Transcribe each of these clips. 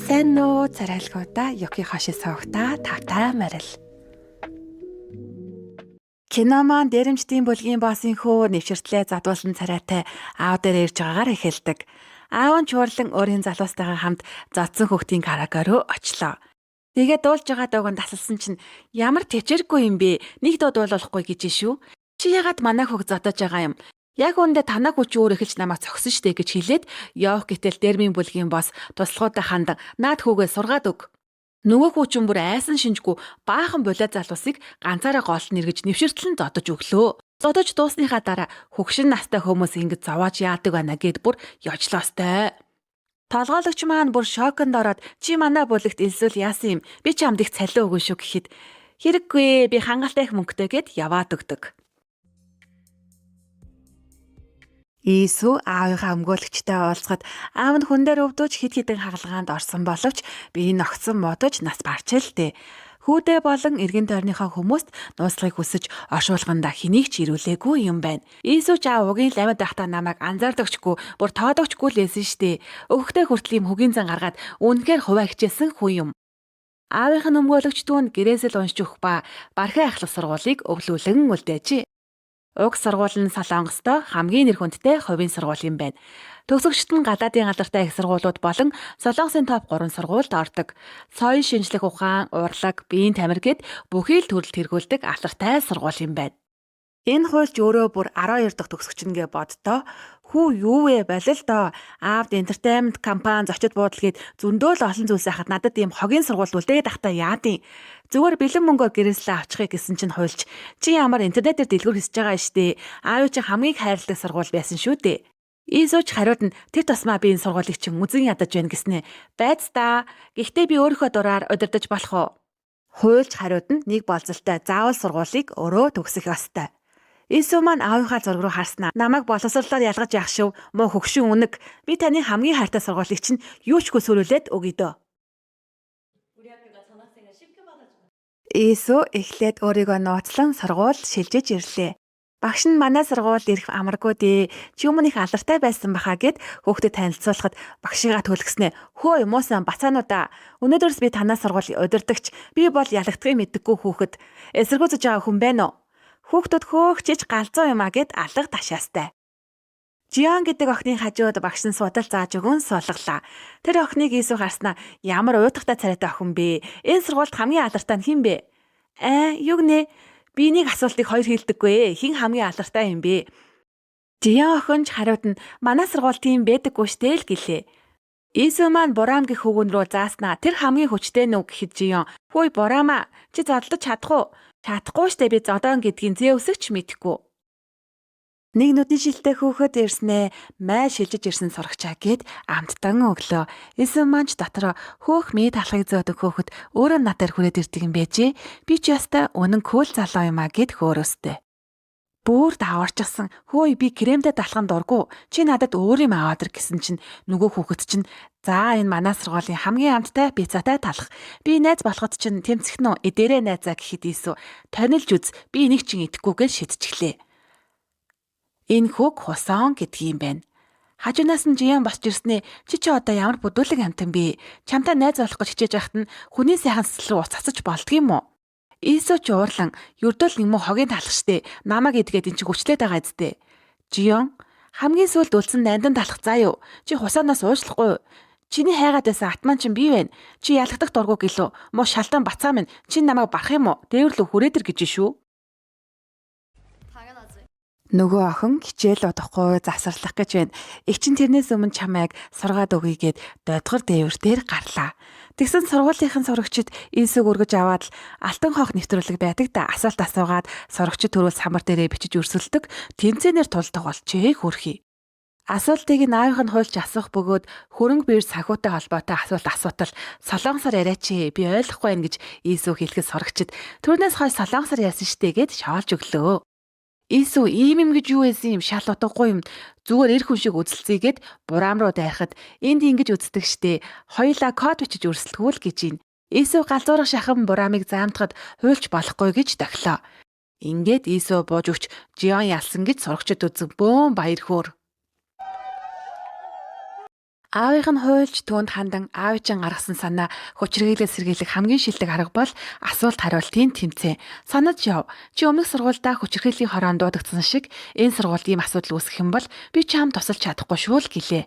Сайн уу царайлгуудаа Юки Хоши сувагта тавтай морил. Кино маань дээрэмчдийн бүлгийн боссын хүү нэвширтлээ задуулсан царайтай аав дээр ирж байгаагаар эхэлдэг. Аав нь чуурлан өөрийн залуустайгаа хамт зодсон хүүхдийн караоке руу очлоо. Тэгээд дуулж байгаа дууг нь тасалсан чинь ямар тэжэргүй юм бэ? Нэг дуу дуулуулахгүй гэж шүү. Чи ягаад манай хүүг зодож байгаа юм? Яг үүндээ танаа хүч өөр эхэлж намайг цогсон штэ гэж хэлээд явах гэтэл дэрмийн бүлгийн бос туслахуудаа хандан наад хүүгээ сургаад өг. Нөгөө хүүчин бүр айсан шинжгүй баахан булиа залуусыг ганцаараа гоолт нэргэж нэвширтэл нь зодож өглөө. Зодож дуусныхаа дараа хөгшин настай хүмүүс ингэж зовоож яадаг байна гэд бүр ёжлоостой. Толгойлогч маань бүр шоконд ороод чи манай бүлэгт элсүүл яасан юм? Би чамд их цалин өгөн шүү гэхэд хэрэггүй би хангалттай их мөнгөтэй гэд яваад өгдөг. Иесүү аавынхаа өмгөөлөгчтэй уулзахад аав нь хүн дээр өвдөж хэд хэдэн хагалгаанд орсон боловч би энэ огцон модож нас барчээ л дээ. Хүүдээ болон эргэн тойрныхоо хүмүүст нууцлагыг хүсэж оршуулгандаа хэнийг ч ирүүлээгүй юм байна. Иесүү ч аав угийн л амьд байхдаа намайг анзаардагчгүй, бүр тоодогчгүй л байсан штэ. Өгөхтэй хүртэл юм хөгийн зан гаргаад үнэхээр хувиа хичээсэн хүн юм. Аавынх нь өмгөөлөгч түүнд гэрээсэл уншиж өгөх ба бархай ахлах сургуулийг өвлүүлэн үлдээжээ. Уг сургууль нь Солонгостой хамгийн нэр хүндтэй хувийн сургууль юм байна. Төгсөгчд нь гадаадын алдартай их сургуулиуд болон Солонгосын топ 3 сургуульд ордог. Соёл шинжлэх ухаан, урлаг, биеийн тамир гэд бүхий л төрөлд тэргүүлдэг алдартай сургууль юм байна. Энэ хуульч өөрөө бүр 12 дахь төгсөгч нэгэ боддоо. Хүү юу вэ болил доо. Аавд entertainment компани зочид буудал гээд зөндөө л олон зүйлс ахад надад ийм хогийн сургууль үлдээд ахта яадын. Зүгээр бэлэн мөнгөөр гэрээслээ авчихъя гэсэн чинь хуульч чи ямар интернетээр дэлгүүр хийсэж байгаа штэ. Аав чи хамгийн хайрладаг сургууль байсан шүү дээ. Ийсүүч хариуд нь тэр тусмаа би энэ сургуулийг чинь үзэн ядаж байна гэснэ. Байц та. Гэхдээ би өөрийнхөө дураар удирдах болох уу? Хуульч хариуд нь нэг болзолтой заавал сургуулийг өөрөө төгсөх ёстой. Иесүү маань аавынхаа зураг руу харснаа намайг боловсрлоор ялгаж яах шив муу хөгшин үнэг би таны хамгийн хайртай сургуулийг чинь юу ч гүй сөрүүлээд өгье дөө. 우리 학교가 전학생을 쉽게 받아주는 Иесүү эхлээд өөрийгөө нууцлан сургууль шилжиж ирлээ. Багш нь манай сургуульд ирэх амаргүй дээ. Чи өмнө их алдартай байсан баха гэд хүүхдэд танилцуулахад багшигаа түлхснээ. Хөө юмуусан бацаануудаа. Өнөөдрөөс би танаа сургуулийн удирдагч. Би бол ялагдахыг мэддэггүй хүүхэд. Эсэргүүцэж байгаа хүн байна уу? Хүүхдүүд хөөгчиж галзуу юм а гэд алга ташаастай. Жион гэдэг охины хажууд багш нь судал зааж өгөн суулгалаа. Тэр охиныг Иесүү харснаа ямар уйтгартай царайтай охин бэ? Энэ сургуульд хамгийн алдартай нь хэн бэ? Аа, юу гинэ? Би нэг асуултыг хоёр хэлдэггүй. Хэн хамгийн алдартай юм бэ? Жион охин ч хариуд нь манай сургууль тийм байдаггүй штэ л гэлээ. Иесүү маань Бураам гэх хүүгэн рүү зааснаа тэр хамгийн хүчтэй нүг гэхэд Жион "Хөөе Бураамаа, чи зодлож чадах уу?" "Чадахгүй штэ би зодоон гэдгийг зээвсэгч мэдэхгүй." Нэг нүдний шилтэй хөөхөд ирснээ май шилжиж ирсэн сурагчаа гэд амттан өглөө. Исэн маань ч дотроо хөөх мий талхыг зөөдөг хөөхөд өөрөө надаар хүрээд ирдэг юм байжээ. Би ч ястай үнэн кул залуу юм а гэд хөөрөөстэй. Бүр даварчихсан. Хөөе би кремдэ далхан дургу. Чи надад өөр юм аваад ир гэсэн чинь нөгөө хүүхэд чинь за энэ манай сургуулийн хамгийн амттай пиццатай талах. Би найз болоход чинь тэмцэх нь эдэрээ найзаа гэхэд Иесүү тонилж үз. Би энийг чинь идэхгүй гэж шидчихлээ. Энэ хүүг Хусон гэдэг юм байна. Хажуунаас нь Жиян босч ирснээ чи чи одоо ямар бүдүүлэг амтан бэ? Чамтай найз болох гэж хичээж байхад нь хүний сайхан сэтгэл рүү уцацаж болдго юм уу? Иесүү ч уурлан ердөөл нэг муу хогийн талах штэ. Намайг идгээд эн чи хүчлээд байгаа эцтэй. Жиян хамгийн сүүлд үлдсэн нандан талах заа юу? Чи хусаанаас уушлахгүй юу? Чиний хайгаад байсан атман чинь би байна. Чи ялагдах дургу гэлөө. Муу шалтан бацаа минь чи намайг барах юм уу? Дээвэрлүү хүрээдэр гэж шүү. 당연하지. Нөгөө охин хичээл удахгүй завсарлах гэж байна. Эгч нь тэрнээс өмнө чамайг сургаад өгье гэд дойдгор дээвэр дээр гарлаа. Тэгсэн сургуулийнхан сурагчид Иесүг өргөж аваад л алтан хонх нэвтрүүлэг байдаг да асуулт асуугаад сурагчид төрүүл самар дээрээ бичиж өрсөлдөг тэмцээнээр тулдаг болчээ хөрхий. Асуултыг нь аавынх нь хуульч асуух бөгөөд хөрөнгө бээр санхүүтэй холбоотой асуулт асуутал солонгосоор яриач би ойлгохгүй байна гэж Иесүү хэлэхэд сурагчид түүнээс хойш солонгосоор ярьсан штэ гэд шоолж өглөө. Иесүү ийм юм гэж юу байсан юм шал утгагүй юм зүгээр эр хүн шиг үзэлцээгээд бураам руу дайрахад энд ингэж үздэг штэ хоёулаа код бичиж өрсөлдгүү л гэж ийн. Иесүү галзуурах шахан бураамыг заамтахад хуульч болохгүй гэж дохилоо. Ингээд Иесүү бууж өгч Жион ялсан гэж сурагчид үзэн бөөн баяр хөөр. Аавынх нь хуйлж түүнд хандан аав чинь гаргасан санаа хүчирхийлэл сэргийлэх хамгийн шилдэг арга бол асуулт хариултын тэмцээн. Санаж яв. Чи өмнөх сургуульдаа хүчирхийллийн хороонд дуудагдсан шиг энэ сургуульд ийм асуудал үүсгэх юм бол би чам тусалж чадахгүй шүү л гэлээ.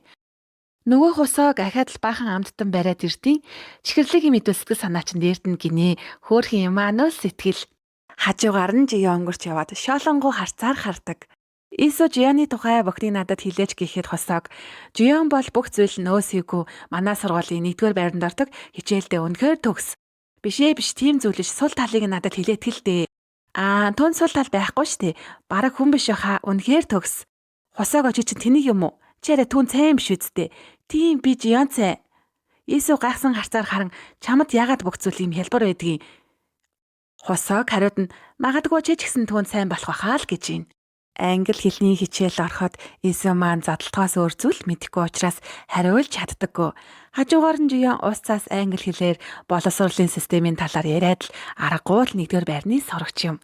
Нөгөө хусааг ахаад л баахан амттан бариад ирдیں۔ Чихэрлэгийн мэдвэл сэтгэл санаа чинь дээрдэн гинэ. Хөөхин юм аа нөл сэтгэл. Хажуугаар нь Жиё өнгөрч яваад шоолонгоо харцаар хардаг. Ису Жионы тухай бүхнийг надад хэлээч гэхэд хосоог Жион бол бүх зүйл нөөсийгүй манай сургуулийн 1-р байранд ордог хичээлдээ үнэхээр төгс. Бишээ биш тийм зүйл ш сул талыг надад хэлээтгэл дээ. Аа түн сул тал байхгүй штэ. Бараг хүн биш хаа үнэхээр төгс. Хосоог чи чинь тэнийг юм уу? Чи арай түн сайн биш үсттэй. Тийм би Жион цай. Ису гайхсан харцаар харан чамд яагаад бүх зүйл юм хялбар байдгийг. Хосоог хариуд нь магадгүй чи ч гэсэн түн сайн болох байхаа л гэж байна. Англи хэлний хичээл ороход Иесү маань задлтгаас өөр зүйл мэдэхгүй учраас хариулж чаддаггүй. Хажуугаар нь Жион ус цаас англи хэлээр боловсролын системийн талаар яриад л аргагүй л нэгдүгээр байрны сурагч юм.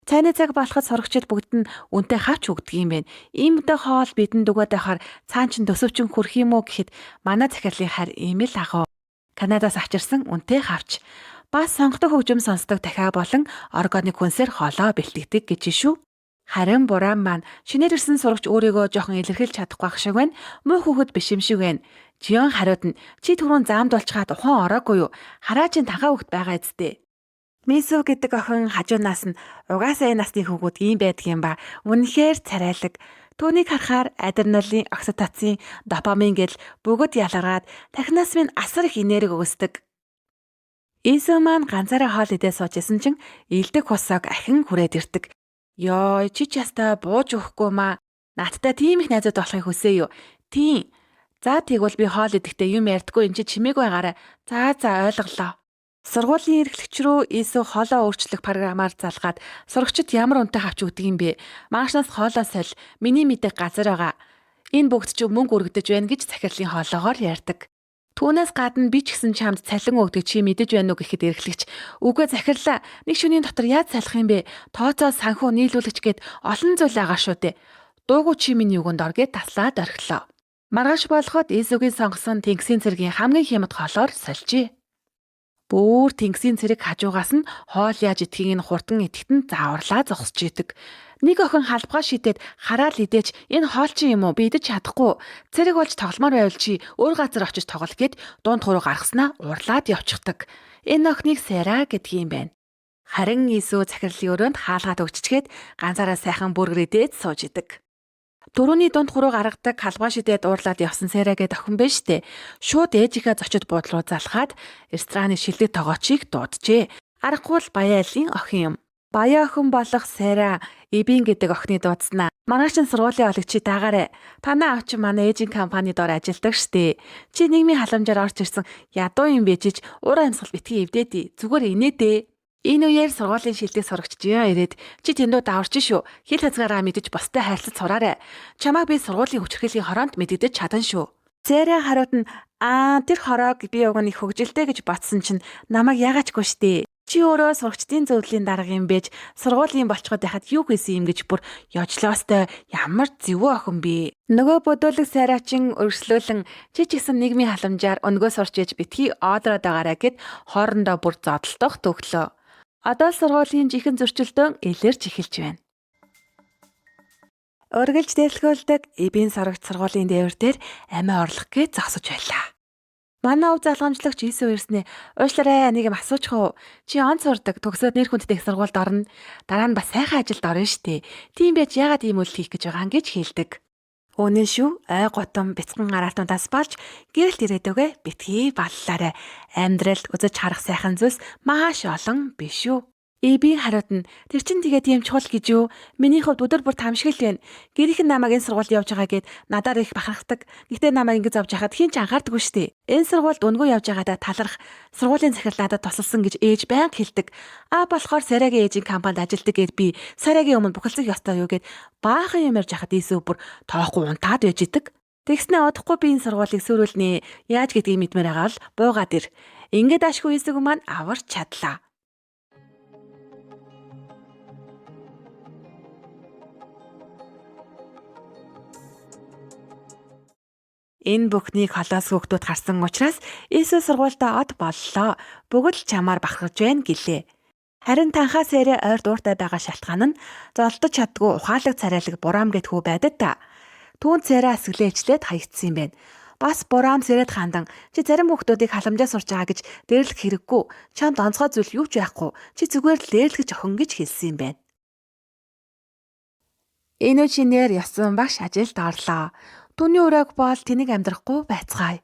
Цайны цаг болоход сурагчид бүгд нь үнтэй хавч өгдөг юм байна. Ийм үдэ хоол бидэнд өгөөд байхаар цаан чин төсөвчин хүрх юм уу гэхэд манай захирлын хайр ийм л агуу. Канадаас авчирсан үнтэй хавч. Бас сонгодог хөгжим сонсдог дахиа болон органик хүнсээр хоолоо бэлтгэдэг гэж шүү. Харин Буран маань шинээр ирсэн сурагч өөрийгөө жоохон илэрхийлж чадахгүй ах шиг байна. Муу хүүхэд биш юм шиг байна. Жион хариуд нь чи түрүүн заамд болчихаад ухаан ороогүй юу? Хараа чин танхаа хүүхэд байгаа эцтэй. Мисү гэдэг охин хажуунаас нь угаасаа энэ насны хүүгүүд ийм байдаг юм ба. Үнэхээр царайлаг. Түүнийг харахаар адреналин, окситоцин, допамин гэл бүгд ялгараад тархинаас минь асар их энерги өгсдөг. Исү маань ганцаараа хоол идээ сууж исэн чинь илдэг хусааг ахин хүрээд ирдэг. Йой, чи ч ястай бууж өгөхгүй маа. Надтай тийм их найзууд болохыг хүсээ юу? Тийм. За тэгвэл би хоол идэхдээ юм ярьдаггүй эн чи чимээгүй байгаарай. За за ойлголоо. Сургуулийн эрхлэгч рүү Иесү хоолоо өөрчлөх програмаар залгаад сурагчид ямар үнэтэй авч өгдөг юм бэ? Маргаашнаас хоолоо соль. Миний мэдэх газар байгаа. Энэ бүгд чи мөнгө өргөдөж байна гэж захирлын хоолоогоор ярьдаг. Түүнээс гадна би ч гэсэн чамд цалин өгдөг чи мэдэж байна уу гэхэд эрхлэгч үгүй захирлаа нэг шөнийн дотор яаж салах юм бэ? Тооцоо санхүү нийлүүлэгч гээд олон зүйл байгаа шүү дээ. Дуугүй чи миний үгэнд ор гэд таслаад орхилоо. Маргааш болоход Иесүгийн сонгосон тэнгисийн цэргийн хамгийн хямд хоолоор сольжээ. Бүүр тэнгисийн цэрэг хажуугаас нь хоол яаж идэхийг нь хурдан идэхэд нь зааварлаа зогсож идэг. Нэг охин халбгаа шидээд хараал идээч энэ хоол чи юм уу би идэж чадахгүй. Цэрэг болж тогломоор байвал чи өөр газар очиж тоглол гэд дунд хуруу гаргаснаа уурлаад явчихдаг. Энэ охиныг Сара гэдэг юм байна. Харин Иесүү захирлын өрөөнд хаалгаад өгччгээд ганцаараа сайхан бүргэр идээд сууж идэг. Дөрөвний дунд хуруу гаргадаг халбаа шидээд уурлаад явсан Сара гэдэг охин байна штэ. Шууд ээжийнхээ зочид буудлын руу залхаад рестораны шилдэг тогоочийг дууджээ. Аргагүй л баяа айлын охин юм. Баяа охин болох Сара Эбин гэдэг охины дуудснаа. Маргааш нь сургуулийн олагч чи даагаарай. Танаа аав чинь манай ээжийн компани дор ажилладаг штэ. Чи нийгмийн халамжаар орж ирсэн ядуу юм бэжиж уур амьсгал битгий эвдээдий. Зүгээр инээдээ. Энэ үеэр сургуулийн шилдэг сурагч Жион ирээд чи тэндүү даварч шүү. Хил хязгаараа мэдэж бустай харилцаж сураарай. Чамайг би сургуулийн хүчирхийллийн хороонд мэдэгдэж чадан шүү. Зэрэ хариуд нь аа тэр хороог би уг нь их хөгжилтэй гэж бодсон чинь намайг ягаачгүй штэ. Чи өөрөө сурагчдын зөвлөлийн дарга юм байж сургуулийн болцоход байхад юу хийсэн юм гэж бүр ёжлоостой ямар зөвөө охин бэ. Нөгөө бодоолог сайраачин өргөслөөлөн чи ч гэсэн нийгмийн халамжаар өнгөө сурч ээж битгий одроод байгаарай гэд хоорондоо бүр зодолдох төгтлөө. Одоо сургуулийн жинхэнэ зөрчилдөөн илэрч эхэлж байна. Өргөлж дэлгүүлдэг эбийн сорогч сургуулийн дээвэр дээр амиа орлох гэж зогсож байлаа. Манай өв залгамжлагч Иесүү ирснээ уушлаарай нэг юм асуучих уу? Чи он сурдаг төгсөөд нэр хүндтэй их сургуульд орно. Дараа нь бас сайхан ажилд орно штэ. Тийм байж яагаад ийм үйл хийх гэж байгаа юм гэж хэлдэг. Үнэн шүү. Ой гутам бяцхан араатнуудаас болж гэрэлт ирээдүгэ битгий баллаарай. Амьдралд үзэж харах сайхан зүйлс маш олон биш үү? Эбийн хариуд нь тэр чин тэгээд ийм чухал гэж юу? Миний хувьд өдөр бүр тамшигл байна. Гэрийнх нь намайг энэ сургуульд явж байгаа гэд надаар их бахархдаг. Гэхдээ намайг ингэж авч яхад хэн ч анхаардаггүй штэ. Энэ сургуульд үнгүй явж байгаадаа таларх. Сургуулийн захирал надад тусалсан гэж ээж байнга хэлдэг. А болохоор Сарагийн ээжийн компанид ажилладаг гэд би Сарагийн өмнө бухалцах ёстой юу гэд баахан юм ярьж хахад Иесүү бүр тоохгүй унтаад байж идэг. Тэгснээ удахгүй би энэ сургуулийг сөрүүлнэ. Яаж гэдгийг мэдмээр байгаа л буугаад ир. Ингээд ашгүй Иесүг маань аварч чадлаа. Энэ бүхнийг холоос хүүхдүүд харсан учраас Иесус сургуультай од боллоо. Бүгд л чамаар бахархаж байна гэлээ. Харин танхаа сэрэ ойр дууртай байгаа шалтгаан нь золдож чаддгүй ухаалаг царайлаг бураам гэд хүү байдаг та. Түүнд сэрэ асглээчлээд хаягдсан юм байна. Бас бураам сэрэд хандан чи зарим хүүхдүүдийг халамжаа сурч байгаа гэж дээрлэх хэрэггүй. Чамд онцгой зүйл юу ч байхгүй. Чи зүгээр л дээрлэгч охин гэж хэлсэн юм байна. Энэ шинээр ёсон багш ажилд орлоо. Түүний өрөөг бол тэнэг амьдрахгүй байцгаая.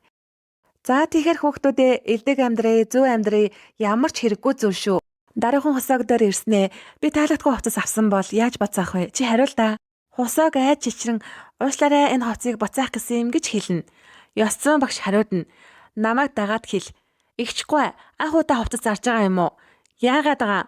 За тэгэхээр хүүхдүүдээ элдэг амьдрээ, зөв амьдрээ ямар ч хэрэггүй зүйл шүү. Дараахан хусааг дээр ирснээ би таалагдгүй хувцас авсан бол яаж буцаах вэ? Чи хариул да. Хусааг айж чичрэн уушлаарай энэ хувцсыг буцаах гэсэн юм гэж хэлнэ. Ёс зүйн багш хариудна. Намайг дагаад хэл. Игчгүй анх удаа хувцас зарж байгаа юм уу? Яагаад байгаа?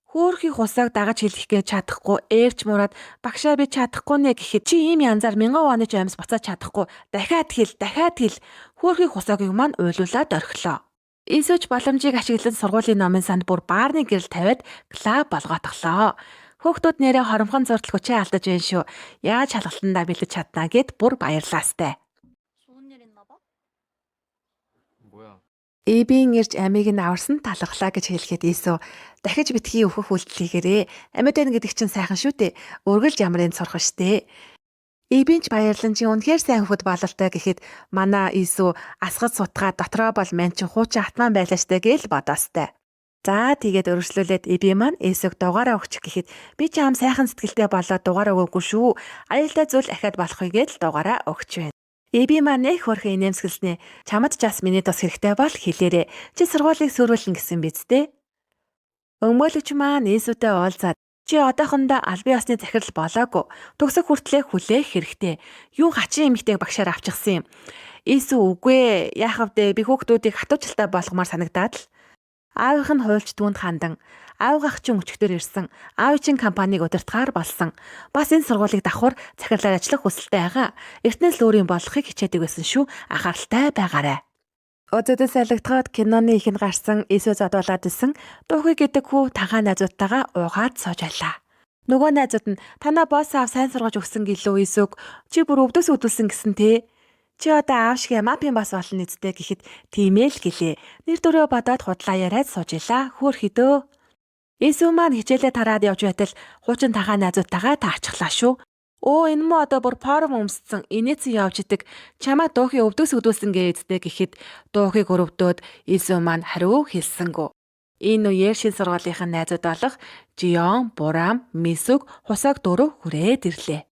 Хөөхий хусааг дагаж хэлэх гэж чадахгүй ээрч мураад багшаа би чадахгүй нэ гэхэд чи ийм янзаар мянган оны ч амьс буцаад чадахгүй дахиад хэл дахиад хэл хөөхий хусаагийг маань уйлуулад орхилоо. Иесүч боломжийг ашиглан сургуулийн номын санд бүр баарны гэрэл тавиад клаб болгоотглоо. Хөөхтүүд нэрээ хоромхон зурдал хүчээ алдаж байна шүү. Яаж шалгалтандаа бэлдэж чаднаа гэд бүр баярлаастай. 좋은 일 있나 봐? 뭐야? Эбийн ирж амийг нь аварсан талархлаа гэж хэлэхэд Иесүү дахиж битгий өөхөх үйлдэл хийгээрээ. Амьд байна гэдэг чинь сайхан шүү дээ. Үргэлж ямар энэ сурах штэ. Эбийн ч баярлан чи үнэхээр сайн хөхөд бололтой гэхэд манай Иесүү асгад сутгаа дотроо бол мань чин хуучин атман байлаа штэ гээл бодоостай. За тэгээд өргөжлүүлээд Эби маань Иесүг дугаараа өгчих гэхэд би чи ам сайхан сэтгэлтэй болоод дугаараа өгөөгүй шүү. Аюултай зүйл ахиад болохыг гээл дугаараа өгч байна. Эби маань нэг хөрхөн инээмсэглэснэ. Чамд ч бас миний тус хэрэгтэй бол хэлээрэ. Чи сургуулийг сөрүүлнэ гэсэн биз дээ. Өмгөөлөгч маань Иесүтэй уулзаад чи одоохондоо албан ёсны захирал болоогүй. Төгсөх хүртлээр хүлээх хэрэгтэй. Юу хачин эмэгтэйг багшаар авчихсан юм. Иесүү үгүй ээ. Яах вэ? Би хүүхдүүдийг хатуучлалтай болгомоор санагдаад л. Аавынх нь хуульч түүнд хандан аав ах чинь өчигдөр ирсэн. Аав чинь компанийг удирдахаар болсон. Бас энэ сургуулийг давхар захирлаар ажиллах хүсэлтэй байгаа. Эртнээс л өөрийн болохыг хичээдэг байсан шүү. Анхааралтай байгаарай. Өдөөдөөс алигдахад киноны ихэнд гарсан Иесүү зодуулаад исэн Дүүхий гэдэг хүү танхаа найзуудтайгаа уугаад сууж байлаа. Нөгөө найзууд нь танаа босс аав сайн сургаж өгсөн гэлөө Иесүүг чи бүр өвдөөс үүдүүлсэн гэсэн те. Чи одоо аав шиг мафийн бас болно үсттэй гэхэд тийм ээ л гэлээ. Нэр дүрээ бодоод худлаа яриад сууж илаа. Хөөр хідөө. Иесүү маань хичээлээ тараад явж байтал хуучин танхаа найзуудтайгаа таарчглаа шүү. Өө энэ мө одоо бүр форум өмссөн инээцэн явж идэг. Чамаа дуухи өвдөөс өдөөсөн гээдтэй гэхэд дуухыг өрөвдөөд Иесүү маань хариу хэлсэнгүү. Энэ үеэр шин сургуулийнхын найзууд болох Жион, Бурам, Мисүг, Хусаг дөрөв хүрээд ирлээ.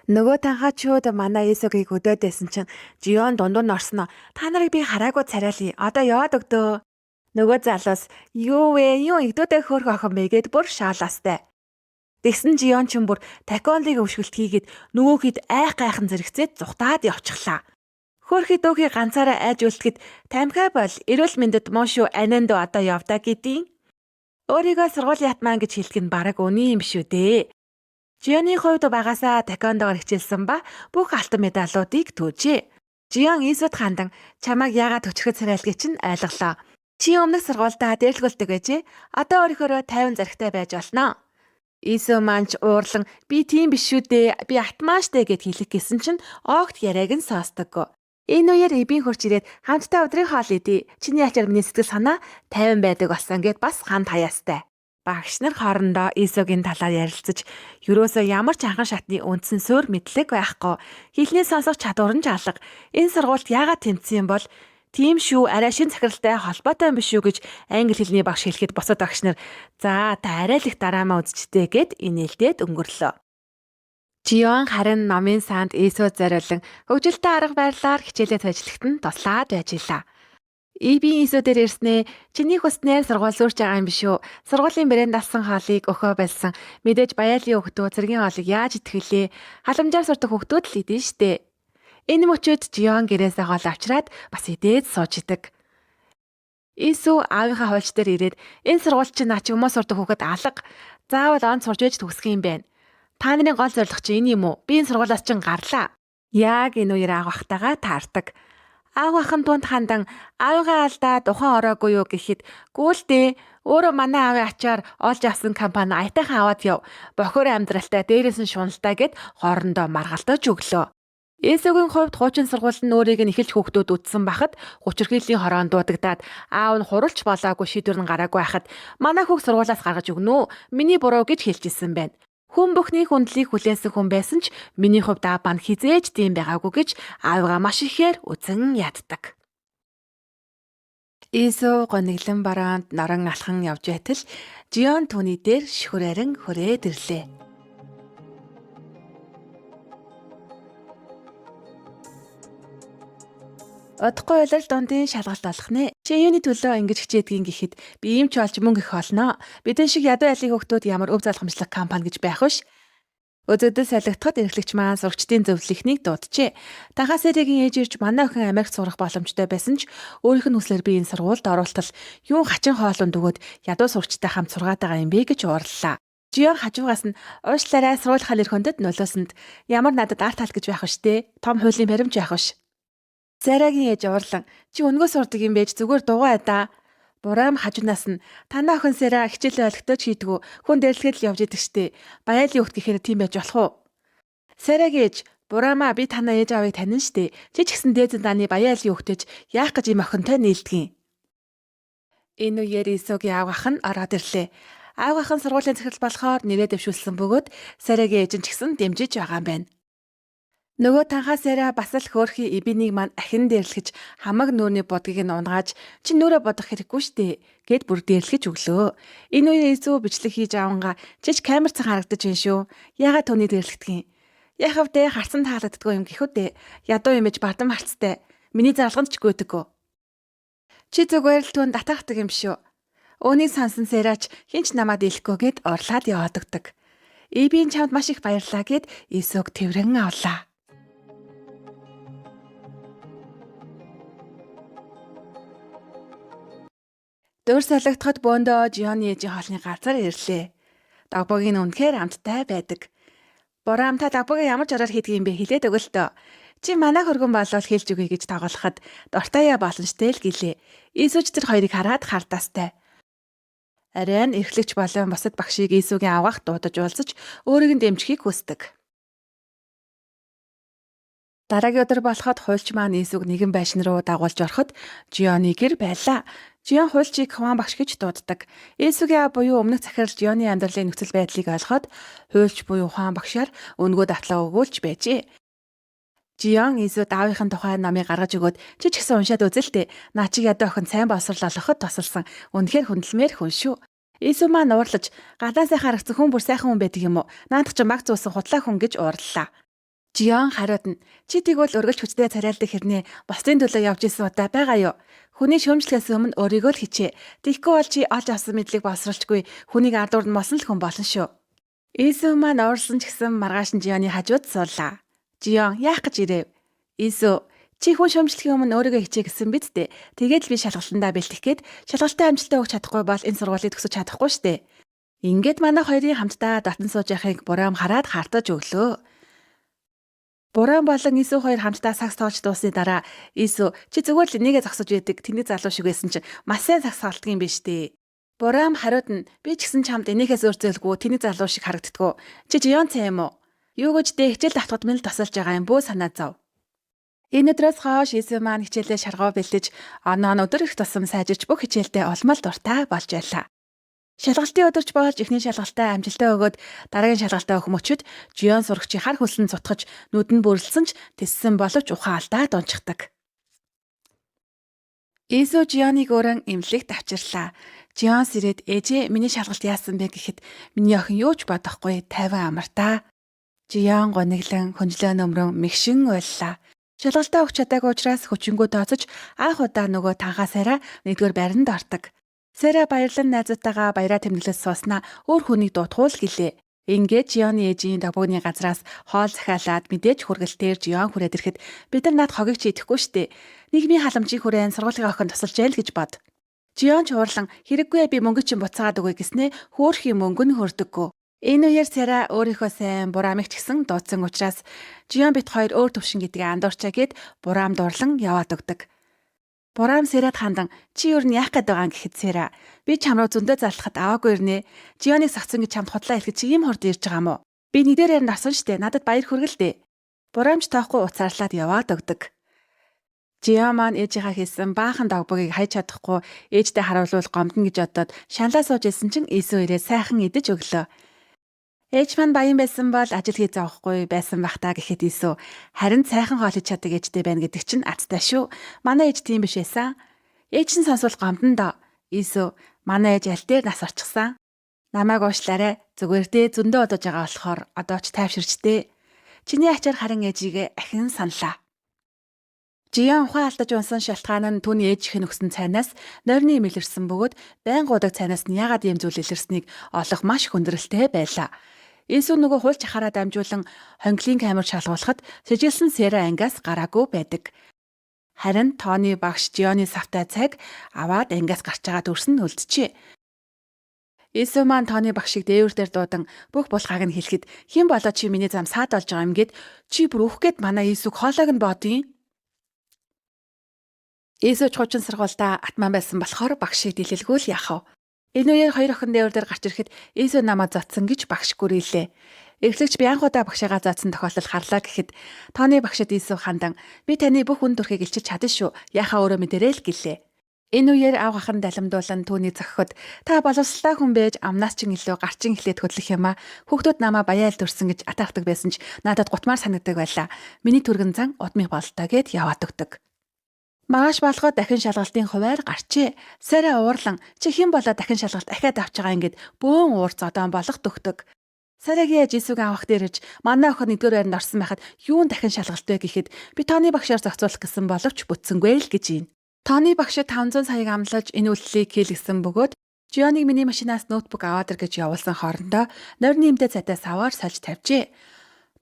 Нөгөө танхаачууд манай Иесүгийг өдөөд байсан чинь Жион дундуур нь орсноо. Та нарыг би хараагүй царайлъя. Одоо яваад өгдөө. Нөгөө залуус юу вэ? Юу игдүүдээ хөөх охин бэ гэд бүр шаалаастай. Тэгсэн Жион ч бүр такондыг өвшгөлт хийгээд нөгөөхөд айх гайхан зэрэгцээд зүхтаад явчихлаа. Хөөхий дүүхий ганцаараа айж үлдэхэд тамхиа бол эрүүл мэндэд муу шүү ананд одоо явдаа гэдیں۔ Өөрийгөө сургуулийн атман гэж хэлдэг нь бараг үнэн юм шүү дээ. Жионы хувьд багасаа такондогоор хичээлсэн ба бүх алтан медалуудыг түүжээ. Жион Иесүд хандан чамайг яагаад төчрөхөд царайлгийг чинь ойлголоо. Чи өмнөх сургуульдаа дээрлгүүлдэг байжээ. Одоо өөрийнхөөрөө 50 зархтай байж болно. Иесүү маань ч уурлан би тийм биш шүү дээ. Би атмаа штэ гэд хэлэх гэсэн чинь огт яриаг нь сонсдоггүй. Энэ үеэр эбийн хурч ирээд хамтдаа өдрийн хоол идэ. Чиний ачаар миний сэтгэл санаа 50 байдаг болсон гэд бас ханд хаяастай. Багш нар хоорондоо Иесүгийн талаар ярилцаж ерөөсөө ямар ч анхан шатны үндсэн суурь мэдлэг байхгүй. Хэлний сонсох чадвар нь ч алга. Энэ сургуульд яагаад тэмцсэн юм бол тийм шүү арай шин захиралтай холбоотой юм биш үү гэж англи хэлний багш хэлэхэд бусад багш нар за та арай л их дараамаа үзчихтэй гэд инээлдээд өнгөрлөө. Жион харин номын санд Иесус зориулан хөгжилтэй арга барилаар хичээлээ цажлагт нь туслаад байж илаа. Ибийн Иесүү дээр ирснээ чиний хүснээр сургууль сүрч байгаа юм биш үү? Сургуулийн брэнд алсан хоолыг өхөө болсон. Мэдээж баяалын хүүхдүүд цэргийн хоолыг яаж идэх вүлээ? Халамжаар сурдаг хүүхдүүд л идэн штэ. Энэ мөчөд Жион гэрээсээ хоол авчраад бас идээд сууж идэг. Иесүү аавынхаа хуульч дээр ирээд энэ сургууль чинь наа чи хүмүүс сурдаг хүүхэд алга. Заавал он сурж байж төгсөх юм байна. Та нарын гол зорилго чинь энэ юм уу? Би энэ сургуулиас чинь гарлаа. Яг энэ үеэр аав ахтайгаа таардаг. Аав ах нь тунд хандан аавыгаа алдаад ухаан ороогүй юу гэхэд гүйлдээ өөрөө манай аавын ачаар олж авсан компани аятайхан аваад яв. Бохор амьдралтай дээрээс нь шуналтай гэд хоорондоо маргалдаж өглөө. Эсөгийн хувьд хуучин сургууль нь өөрийг нь эхэлж хүүхдүүд үдсэн бахад хүчирхийллийн хороонд дуудагдаад аав нь хуралч болоогүй шийдвэр нь гараагүй байхад манай хүүг сургуулиас гаргаж өгнө үү? Миний буруу гэж хэлж исэн байна. Хүн бүхний хүндлийг хүлээсэн хүн байсан ч миний хувьд аав бан хизээж тийм байгаагүй гэж аавыгаа маш ихээр үзэн яддаг. Эсө гониглон бараанд наран алхан явж байтал Жион түүний дээр шүхрээрэн хүрээд ирлээ. Удахгүй улирал дундын шалгалт болох нэ. Чи юуны төлөө ингэж хичээдгийг гэхэд би ийм ч олж мөнгө их олно. Бидэн шиг ядуу айлын хүүхдүүд ямар өв залхамжлах компани гэж байх вш. Үзэгдэл солигдоход эрхлэгч маань сурагчдын зөвлөлийнхнийг дууджээ. Танхаа серигийн ээж ирж манай охин Америкт сурах боломжтой байсан ч өөрийнх нь хүслээр би энэ сургуульд оруултал юун хачин хоолунд өгөөд ядуу сурагчтай хамт сургаад байгаа юм бэ гэж уурлаа. Жион хажуугаас нь уушлаарай сургуулийнхаа нэр хүндэд нөлөөсөнд ямар надад арт тал гэж байх вэ штэ. Том хуулийн баримт байх биш. Зарагийн ээж уурлан чи өнгөө сурдаг юм байж зүгээр дугуй айдаа. Бураам хажуунаас нь танаа охин Сара хичээлээ олигтойч хийдгүү хүн дэрлэхэд л явж идэг штэ. Баяалын хүүхд гэхээр тийм байж болох уу? Сарагийн ээж Бураамаа би танаа ээж аавыг танина штэ. Чи ч гэсэн дээдэн дааны баяалын хүүхдэж яах гэж ийм охинтой нийлдгийг. Энэ үеэр Исугийн аав ах нь ороод ирлээ. Аав ах нь сургуулийн захирал болохоор нэрээ дэвшүүлсэн бөгөөд Сарагийн ээж нь ч гэсэн дэмжиж байгаа юм байна. Нөгөө танхаа Сара бас л хөөрхий эбинийг маань ахин дээрлэхэж хамаг нүүрний будгийг нь унгааж чи нүрээ бодох хэрэггүй штэ гэд бүр дээрлэхэж өглөө. Энэ үеэр Исүү бичлэг хийж авангаа чич камер цан харагдаж байна шүү. Яагаад түүний дээрлэхдгийг? Яхав дээ харсан таалагддгүй юм гэхүү дээ. Ядуу юм ээж бардам харцтай. Миний зарлганд ч гүйдэггүй. Чи зүгээр л түн татаахдаг юм шүү. Үүнийг сансан Сэраач хинч намайг дийлэхгүй гэд урлаад яваад өгдөг. Эбийн чамд маш их баярлаа гэд Исүг тэрэн авлаа. Дөр солигдоход бөөндөө Жионы ээжийн хоолны газар ирлээ. Догбогийн үнэхээр амттай байдаг. Бураам та догбогийн ямар жороор хийдэг юм бэ хэлээд өгөлтөө. Чи манай хөргөн болвол хэлж өгье гэж тоглоход дуртаяа болно штэ л гэлээ. Иесүч тэр хоёрыг хараад хардаастай. Ариан эрхлэгч болон бусад багшийг Иесүгийн авгах дуудаж уулзаж өөрийг нь дэмжихийг хүсдэг. Дараагийн өдөр болоход хуульч маань Иесүг нэгэн байшин руу дагуулж ороход Жионы гэр байлаа. Жион хуульчийг Хван багш гэж дууддаг. Иесүгийн аав буюу өмнөх захирал Жионы амьдралын нөхцөл байдлыг ойлгоход хуульч буюу Хван багшаар өнгөө давтлаа өгүүлж байжээ. Жион Иесүд аавынхын тухай номыг гаргаж өгөөд чи ч гэсэн уншаад үзэл дээ. Наа чи ядуу охин сайн боловсрол олгоход тусалсан. Үнэхээр хүндлэмээр хүн шүү. Иесү маань уурлаж гадаа сайхан харагдсан хүн бүр сайхан хүн байдаг юм уу? Наадах чи баг зуусан хутлаа хүн гэж уурлаа. Жион хариуд нь чи тэгвэл өргөлж хүчтэй царайлдаг хэрнээ бусдын төлөө явж исэн удаа байгаа юу? Хүний шүүмжлэхээс өмнө өөрийгөө л хичээ. Тэгэхгүй бол чи олж авсан мэдлэг боловсруулжгүй хүнийг ард урд мосон л хүн болно шүү. Иесү маань уурлсан ч гэсэн маргааш нь Жионы хажууд суулаа. Жион яах гэж ирэв? Иесү чи хүн шүүмжлэхийн өмнө өөрийгөө хичээ гэсэн биз дээ. Тэгээд л би шалгалтандаа бэлтгэх гээд шалгалтын амжилтаа өгч чадахгүй бол энэ сургуулийг төгсөж чадахгүй штэ. Ингээд манай хоёрын хамтдаа дотн сууж яхахыг бураам хараад хартаж өглөө. Бураан болон Исүү хоёр хамтдаа сагс тоолж дуусны дараа Исүү чи зүгээр л энийгээ зогсож байдаг тэний залуу шиг байсан чинь маш сайн сагс тоолдог юм биш үү? Бураам хариуд нь би ч гэсэн чамд энийхээс өөр зөөлгүй тэний залуу шиг харагддгүү. Чи Жион цай юм уу? Юу гэж дээ хичээл давтахад минь л тусалж байгаа юм бүү санаа зов. Энэ өдрөөс хойш Исүү маань хичээлээ шаргуу бэлдэж оноо нь өдөр их тусам сайжирч бүх хичээлдээ улмал дуртай болж байлаа. Шалгалтын өдөрч болж эхний шалгалтаа амжилттай өгөөд дараагийн шалгалтаа өгөх мөчөд Жион сурагчийн хар хөлсөн цутгаж нүд нь бүрлсэн ч тэссэн боловч ухаан алдаад унчихдаг. Иесүү Жионыг өөрөн эмнэлэгт авчирлаа. Жион сэрээд ээжээ миний шалгалт яасан бэ гэхэд миний охин юу ч бодохгүй тайван амартаа. Жион гониглан хөнжлөө нөмрөн мэгшин уйллаа. Шалгалтаа өгч чадаагүй учраас хүчингү тооцож анх удаа нөгөө танхаа сайраа нэгдүгээр байранд ордог. Сэра баярлан найзуудтайгаа баяраа тэмдэглэж сууснаа өөр хүнийг дуудахуул гэлээ. Ингээд Жионы ээжийн догбогны газраас хоол захиалаад мэдээж хүргэлтээр Жион хүрээд ирэхэд бид нар над хогийг чи идэхгүй штэ. Нийгмийн халамжийн хүрээнд сургуулийн охин тусалж айл гэж бод. Жион ч уурлан хэрэггүй би мөнгө чинь буцаагаад өгье гэснээ хөөрхийн мөнгө нь хөрдөггүй. Энэ үеэр Сэра өөрийнхөө сайн бураамыг ч гэсэн дуудсан учраас Жион бит хоёр өөр төвшин гэдгийг андуурчаа гэд бураам дурлан яваад өгдөг. Бураам Сэрад хандан чи юу нь яах гээд байгаа юм гэхэд Сэра би чам руу зөндөө залхахад аваагүй ирнэ. Жионыг сагцсан гэж чамд худлаа хэлэхэд чи ийм хурд ирж байгаа юм уу? Би нэгдээр ярианд орсон штэ. Надад баяр хүргэлдэ. Бураамж тоохгүй уцаарлаад яваад өгдөг. Жиа маань ээжийнхаа хийсэн баахан догбогийг хайж чадахгүй ээжтэй харуулвал гомдно гэж бодоод шаналаа сууж исэн чинь Иесүү ирээд сайхан идэж өглөө. Ээж маань баян байсан бол ажил хийж зовхгүй байсан бах та гэхэд Иесүү харин сайхан хоол хийж чаддаг ээжтэй байна гэдэг чинь азтай шүү. Манай ээж тийм биш байсан. Ээж нь сонсвол гомдно доо. Иесүү манай ээж аль дээр нас орчихсан. Намайг уушлаарай. Зүгээр дээ зөндөө одож байгаа болохоор одоо ч тайвширч дээ. Чиний ачаар харин ээжигээ ахин саналаа. Жиян ухаан алдаж унсан шалтгаан нь түүний ээж их нь өгсөн цайнаас нойрны им илэрсэн бөгөөд байнга уудаг цайнаас нь яагаад ийм зүйл илэрснийг олох маш хүндрэлтэй байлаа. Иесүү нөгөө хуульч ахаараа дамжуулан хонглын камер шалгуулахад сэжилсэн Сэра ангиас гараагүй байдаг. Харин Тони багш Жионы савтай цайг аваад ангиас гарч байгаа дүрс нь үлджээ. Иесүү маань Тони багшийг дээвэр дээр дуудан бүх булгааг нь хэлэхэд хэн болоо чи миний зам саад болж байгаа юм гээд чи бүр өөх гээд манай Иесүүг хоолойг нь бодъё. Иесүү хуучин сургуульдаа атман байсан болохоор багшийг дэлэлгүй л яах вэ? Энэ үеэр хоёр охин дээвэр дээр гарч ирэхэд Иесүү намайг зодсон гэж багш гүрээлээ. Эрхлэгч би анх удаа багшигаа зодсон тохиолдол харлаа гэхэд Тони багшид Иесүү хандан би таны бүх үн төрхийг илчилж чадна шүү. Яхаа өөрөө мэдэрэй л гэлээ. Энэ үеэр авгах нь далимдуулан түүний зохиход та боловсролтой хүн байж амнаас чинь илүү гарчин эхлээд хөдлөх юм а. Хүүхдүүд намаа баяа ил төрсөн гэж атаархдаг байсан ч надад гутмаар санагдаг байлаа. Миний түргэн зан удмыг бололтой гэд яваад өгдөг. Маргааш болгоод дахин шалгалтын хуваар гарчээ. Сарай уурлан чи хэн болоо дахин шалгалт ахиад авч байгаа ингээд бөөн уур зодоон болох төгтөг. Сарагийн ээж Иесүүгийн авах дээр иж манай охин нэгдүгээр байранд орсон байхад юун дахин шалгалт вэ гэхэд би Тони багшаар зохицуулах гэсэн боловч бүтсэнгүй л гэж юм. Тони багшид 500 саяг амлаж энэ үйлдэлийг хийлгэсэн бөгөөд Жионыг миний машинаас ноутбук аваад ир гэж явуулсан хоорондоо нойрны эмдээ цайтай саваар сольж тавьжээ.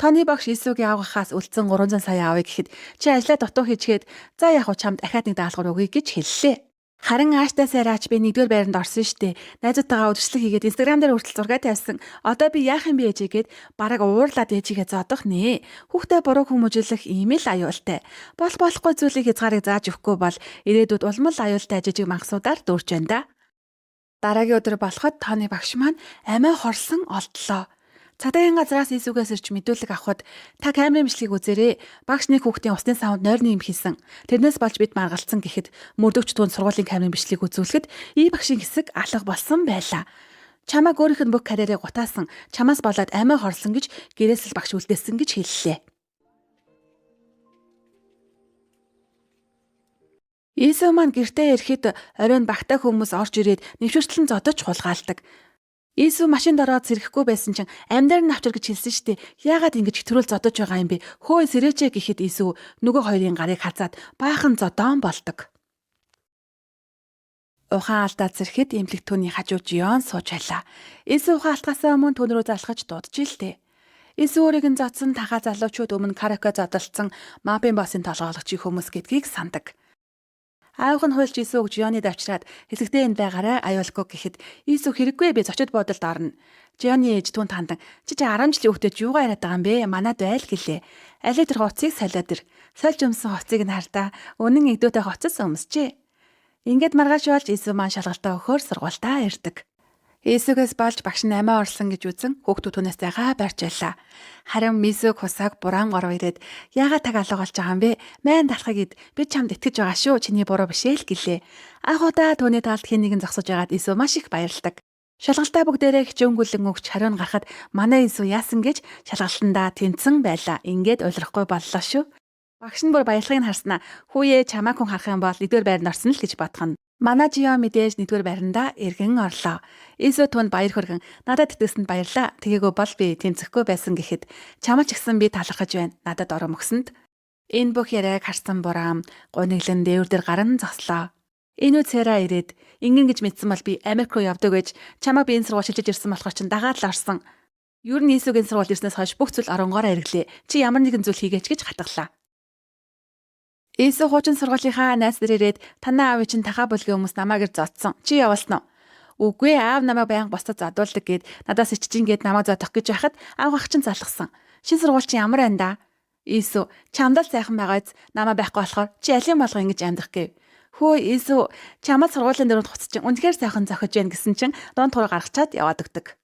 Тони багш Иесүүгийн авгахаас үлдсэн 300 сая авъя гэхэд чи ажлаа дутуу хийчгээд за яг уу чамд дахиад нэг даалгавар өгье гэж хэллээ. Харин ааштай сайраач би нэгдүгээр байранд орсон штэ. Найзуудтайгаа үдшилэг хийгээд Instagram дээр хүртэл зураг тавьсан. Одоо би яах юм бэ ээжээ гэд бараг уурлаад ээжигээ зодох нэ. Хүүхдээ буруу хүмүүжүүлэх ийм л аюултай. Бол болохгүй зүйлийг хязгаарыг зааж өгөхгүй бол ирээдүйд улам л аюултай жижиг мангасуудаар дүүрч байна да. Дараагийн өдөр болоход Тони багш маань амиа хорсон олдлоо. Цагдаагийн газраас Иесүүгээс ирж мэдүүлэг авахад та камерын бичлэгийг үзээрэй. Багш нэг хүүхдийн усны савнд нойрны юм хийсэн. Тэрнээс болж бид маргалцсан гэхэд мөрдөгч түүнд сургуулийн камерын бичлэгийг үзүүлэхэд и багшийн хэсэг алга болсон байлаа. Чамайг өөрийнх нь бүх карьерийг гутаасан, чамаас болоод амиа хорсон гэж гэрээсэл багш үлдээсэн гэж хэллээ. Иесүү маань гэртээ ирэхэд оройн багтай хүмүүс орж ирээд нэвшэртлэн зодож хулгаалдаг. Иесүү машинд ороод сэрэхгүй байсан чинь амьдаар нь авчир гэж хэлсэн штэ. Яагаад ингэж хэтрүүл зодож байгаа юм бэ? Хөө сэрээчээ гэхэд Иесүү нөгөө хоёрын гарыг хазаад баахан зодоон болдог. Ухаан алдаад сэрэхэд эмнэлэг түүний хажуу Жион сууж байлаа. Иесүү ухаан алтгаасаа өмнө түүн рүү залхаж дуудаж илтээ. Иесүү өөрийг нь зодсон тахаа залуучууд өмнө караоке зодолцсон мапын боссын толгойлогчийн хүмүүс гэдгийг сандаг. Аавх нь хуйлж Иесүүг Жионид авчираад хэсэгтээ энд байгаарай аюулгүй гэхэд Иесүү хэрэггүй би зочид буудалд орно. Жионы ээж түүнд хандан чи чи 10 жилийн хүүхдээ юугаа яриад байгаа юм бэ? Манад байл гэлээ. Алей тэр хувцсыг солиод ир. Сольж өмсөн хувцсыг нь хардаа үнэн эгдүүтэй хувцас өмсчээ. Ингээд маргааш болж Иесүү маань шалгалтаа өгөхөөр сургуультаа ирдэг. Иесүүгээс болж багш нь амиа орлсон гэж үзэн хүүхдүүд түүнээс зайгаа барьж байлаа. Харин Мисүг хусааг бураан горов ирээд яагаад таг алга болж байгаа юм бэ? Майн талхыг ид би чамд итгэж байгаа шүү. Чиний буруу биш ээ л гэлээ. Анх удаа түүний талд хэн нэгэн зогсож байгаад Иесүү маш их баярладаг. Шалгалтаа бүгдээрээ хичээнгүлэн өгч хариу нь гарахад манай Иесүү яасан гэж шалгалтандаа тэнцэн байлаа. Ингээд ойлгохгүй боллоо шүү. Багш нь бүр баярлагыг нь харснаа. Хүүе чамааг хүн харах юм бол нэгдүгээр байранд орсон л гэж бодох нь. Манай Жио мэдээж нэгдүгээр байрандаа эргэн орлоо. Иесүү түүнд баяр хүргэн надад итгэсэнд баярлаа. Тэгээгүй бол би тэмцэхгүй байсан гэхэд чамаа ч гэсэн би талархаж байна. Надад ором өгсөнд. Энэ бүх яриаг харсан бураам гуниглан дээвэр дээр гаран зогслоо. Энэ үе Цэра ирээд ингэн гэж мэдсэн бол би Америк руу явдаг гэж чамайг би энэ сургууль шилжиж ирсэн болохоор чин дагаад л орсон. Ер нь Иесүүгийн сургууль ирснээс хойш бүх зүйл оронгоороо эргэлээ. Чи ямар нэгэн зүйл хийгээч гэж хатгалаа. Иесүү хуучин сургуулийнхаа найз нар ирээд танаа аав чинь тахаа бүлгийн хүмүүс намайг ир зодсон. Чи явуулсан уу? Үгүй аав намайг байнга босдод зодуулдаг гэд надаас ичжин гэд намайг зодох гэж байхад аав ах чинь залгасан. Шин сургууль чинь ямар байна да? Иесүү чамд л сайхан байгаа биз намайг байхгүй болохоор чи алийн болго ингэж амьдрах гэв. Хөө Иесүү чамд сургуулийн дөрөнд хуц чинь үнэхээр сайхан зохиж байна гэсэн чинь дунд туруу гаргачаад яваад өгдөг.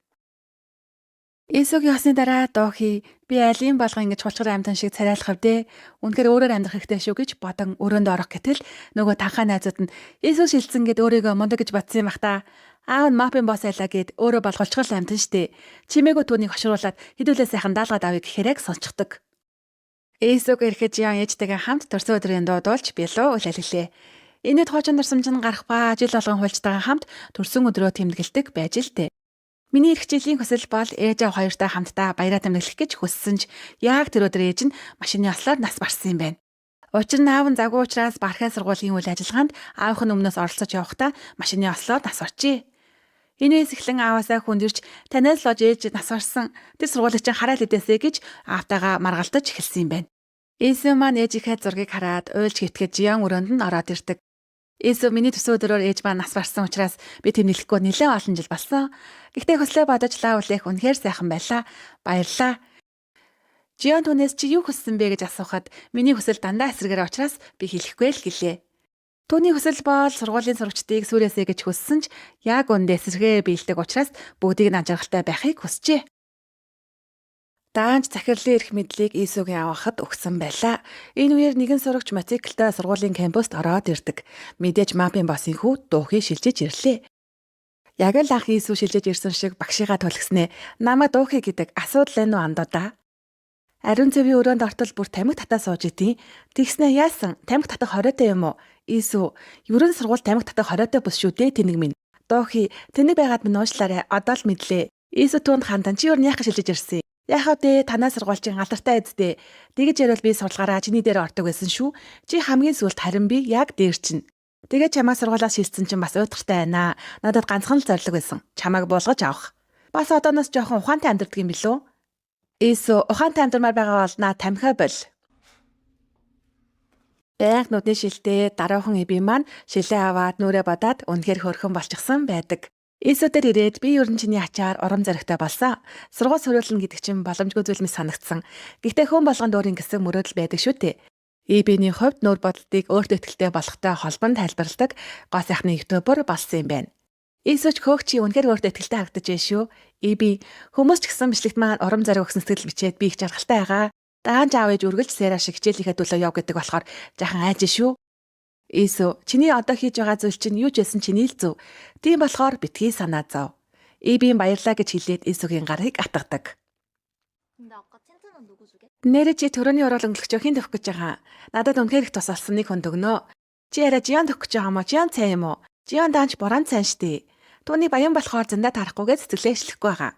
Иесүүгийн явсны дараа дуу хий Би алийн болгон ингэж хулчгар амьтан шиг царайлах вдэ. Үнэхээр өөрөөр амьдрах хэрэгтэй шүү гэж бодон өрөөндөө орох гэтэл нөгөө танхаа найзууд нь Иесус шилжсэн гэд өөрийгөө мундаг гэж бодсон юм бах та. Аав нь мапын босс айлаа гэд өөрөө бол хулчгар амьтан штэ. Чимээгөө түүнийг хошруулад хэдүүлээ сайхан даалгаад авъя гэхээр яг сонсчдаг. Иесүг ирэхэд Жион ээжтэйгээ хамт төрсөн өдрийн дуудуулж билүү үл алилээ. Энэд хуучин дурсамж нь гарах ба жил болгон хуульчтайгаа хамт төрсөн өдрөө тэмдэглэдэг байж л дээ. Миний эх жилийн хүсэл бол ээж аав хоёртой хамтдаа баяраа тэмдэглэх гэж хүссэн ч яг тэр өдөр ээж нь машины ослоор нас барсан юм байна. Учир нь аав нь завгүй учраас Бархай сургуулийн үйл ажиллагаанд аавынх нь өмнөөс оролцож явахдаа машины ослоор нас барчээ. Энэ үеэс эхлэн ааваасаа хүндэрч танаас л ож ээж нас барсан. Тэр сургуулийг чинь хараал идэсэ гэж аавтайгаа маргалдаж эхэлсэн юм байна. Эсүү маань ээжийнхээ зургийг хараад уйлж хэвтгэж Жион өрөөнд нь ороод ирдэг. Эсүү миний төсөө өдрөөр ээж маань нас барсан учраас би тэмдэглэхгүй нэлээд олон жил болсон. Гэхдээ хүслээ бодож лаа үлээх үнэхээр сайхан байлаа. Баярлалаа. Жион түүнээс чи юу хүссэн бэ гэж асуухад миний хүсэл дандаа эсрэгээр учраас би хэлэхгүй л гэлээ. Түүний хүсэл бол сургуулийн сурагчдыг сүрээсэй гэж хүссэн ч яг үндэ эсрэгээр биелдэг учраас бүгдийг нь анжааралтай байхыг хүсжээ. Даанч захирлын эрх мэдлийг Иесүгийн авахад өгсөн байлаа. Энэ үеэр нэгэн сурагч мотоциклтай сургуулийн кампуст ороод ирдэг. Мэдээж мапын босын хүү дуухи шилжиж ирлээ. Яг л анх Иесүү шилжиж ирсэн шиг багшигаа түлхснээ. Намайг дуухи гэдэг асуудал энэ үү андуудаа. Ариун цэвийн өрөөнд ортол бүр тамхи татаа сууж идэв. Тэгснээ яасан? Тамхи татах хориотой юм уу? Иесүү, ерөн сургууль тамхи татах хориотой бус шүү дээ тэнэг минь. Дуухи, тэнэг байгаад минь уушлаарай. Одоо л мэдлээ. Иесүү түүнд хандан чи юу яах шилжиж ирсэн? Яхав дээ танаа сургуульчин алдартай эзтэй. Тэгэж ярил би сурлагаараа чиний дээр ордог байсан шүү. Чи хамгийн сүүлд харин би яг дээр чинь. Тэгээ чамаа сургуулаас шилжсэн чинь бас уйтгартай байна. Надад ганцхан л зорилго байсан. Чамайг буулгаж авах. Бас одооноос жоохон ухаантай амьдрдаг юм билүү? Ийсүү ухаантай амьдрмаар байгаа бол наа тамхиа бол. Байнга нүдний шилдээ даруухан эби маань шилээ аваад нүрээ бодаад үнэхээр хөөрхөн болчихсон байдаг. Ийсүү дээр ирээд би ер нь чиний ачаар урам зоригтой болсон. Сургууль суриулна гэдэг чинь боломжгүй зүйл мэт санагдсан. Гэхдээ хүн болгонд өөрийн гэсэн мөрөөдөл байдаг шүү дээ. Эбиний хувьд нүүр бодолтыг өөртөө ихтэй болохтой холбон тайлбарладаг гоо сайхны ютубер болсон юм байна. Ийсүүч хөөх чи үнэхээр өөртөө ихтэй харагдаж байна шүү. Эби хүмүүс ч гэсэн бичлэгт маань урам зориг өгсөн сэтгэл бичээд би их жаргалтай байгаа. Даанч аав ээж үргэлж Сера шиг хичээлийнхээ төлөө яв гэдэг болохоор жаахан айж шүү. Ийсүү чиний одоо хийж байгаа зүйл чинь юу ч байсан чиний л зөв. Тийм болохоор битгий санаа зов. Эбийн баярлаа гэж хэлээд Ийсүүгийн гарыг атгадаг. 근데 아까 틴트는 누구 주게? Нэрэ чи төрөний уруул өнгөлөгчөө хэн төвх гэж байгаа. Надад үнэхээр их тусалсан нэг хүн төгнө. Чи арай Жиан төвх гэж байгаа юм уу? Жиан цай юм уу? Жиан даанч буран цайн штэ. Түүний баян болохоор зандаа тарахгүйгээ сэтгэлээ ишлэхгүй байгаа.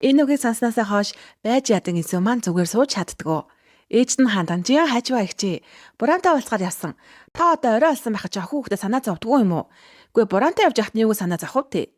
Энэ үгийг сонсноосоо хойш байж ядан Ийсүү маань зүгээр сууж чаддгүй. Ээж нь хандан Жиан хажуу аягчээ. Бурантай уулзгаар явсан. Та одоо орой олсон байхад чи охин хүүхдэд санаа зовдгоо юм уу? Үгүй бурантай явж байхад нь юуг санаа зовх вэ?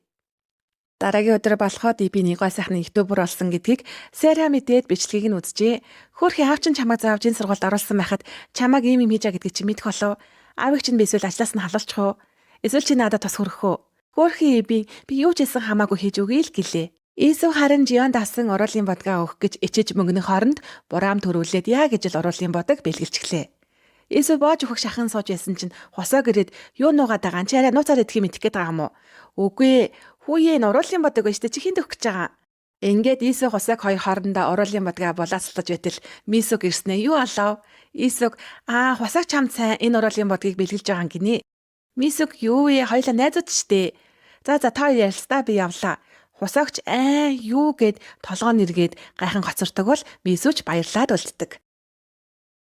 Дараагийн өдөр болоход би нэг гой сайхны ютубер болсон гэдгийг Сара мэдээд бичлэгийг нь үзжээ. Хөөхий аав чинь чамайг заавж энэ сургуульд оруулсан байхад чамайг ийм юм хийж байгаа гэдгийг чи мэдэх болов. Аавыг чинь би эсвэл ажлаас нь халуулчих уу? Эсвэл чи надад тус хүрэх үү? Хөөхий би юу ч хийсэн хамаагүй хийж өгье л гэлээ. Ийсүү харин Жионд авсан уруулын бодгаа өгөх гэж ичиж мөнгөний хооронд бураам төрүүлээд яа гэж л уруулын бодог бэлгэлчихлээ. Ийсүү боож өгөх шахан сууж байсан чинь хосоо гэрээд юу нуугаад байгаа чи арай нууцаар идэх юм идэх гээд байгаа юм уу? Үгүй хүүе энэ уруулын бодог байж чи хин төгөх гэж байгаа. Ингээд Ийсүү хусаг хоёр хоорондоо уруулын бодгаа булаацалдаж байтал Мисүг ирснээ юу алав? Ийсүг аа хусаг чамд сайн энэ уруулын бодгийг бэлгэлж байгаа юм гинэ. Мисүг юу вэ? Хоёлаа найзууд ч дээ. За за та хоёр ярилцдаа би явлаа. Хусагч аа юу гэд толгоо нэргээд гайхан гоцордог бол Мисүч баярлаад үлддэг.